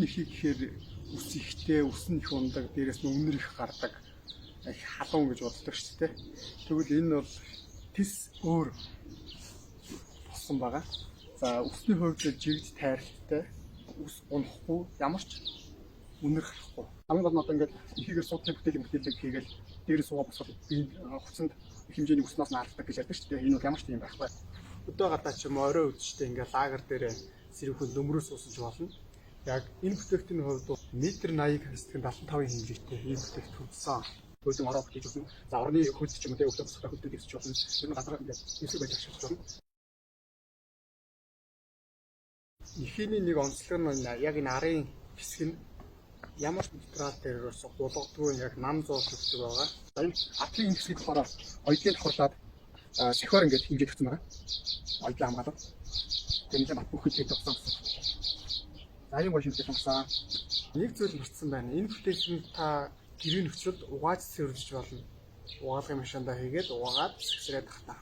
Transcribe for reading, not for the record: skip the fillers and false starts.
Энэ нэхий гэхээр үс ихтэй, үс нь их ундаг, дээрээс нь үнэр их гардаг, их халуун гэж боддог шүү дээ. Тэгвэл энэ бол тис өөр болсон байгаа. За, үсний хувьд жигд тайралттай, үс унахгүй, ямар ч үнэр харахгүй. Хамгийн гол нь одоо ингээд нэхийгээр суудлын бүтээл бүтээлэг хийгээл дээрээ суугаа босгол энэ хувцсанд их хэмжээний үснээс наалдаг гэж ярьдаг шүү дээ. Энэ бол ямар ч тийм байхгүй. Өдөө гадаа ч юм орой үдштэй ингээд лагер дээрээ сэрүүхэн нөмрөө суусан ч болно. Яг энэ бүтээгдэхүүний хувьд метр 80 хэсэг 75-ын хэмжээтэй ийм бүтээгдэхүүн болсон. Хөлдөн ороо хийж болно. За, орны хөлд ч юм уу те өглөө босгохтой хөлдөд ирсэж болно. Тэр нь газар ингээд эсрэг байж ашиглаж болно. Нэхийний нэг онцлог нь яг энэ арын хэсэг нь ямар ч материал дээр ерөөсө гулгадгүй, яг нам зуул өгдөг байгаа. За, энэ арын хэсгийг болохоор оёдлын давхарлаад сахиар ингээд хэмжээд өгсөн байгаа. Оёдлоо хамгаалаад. Тэр нэлээд бат бүх хэлээд авсан гэсэн. За, ийм гоё шимтгэлэн болсон. Нэг зүйл мартсан байна. Энэ бүтээгдэхүүнийг та гэрийн нөхцөлд угааж цэвэрлэж болно. Угаалгын машиндаа хийгээд угаагаад сэгсрээд тахта.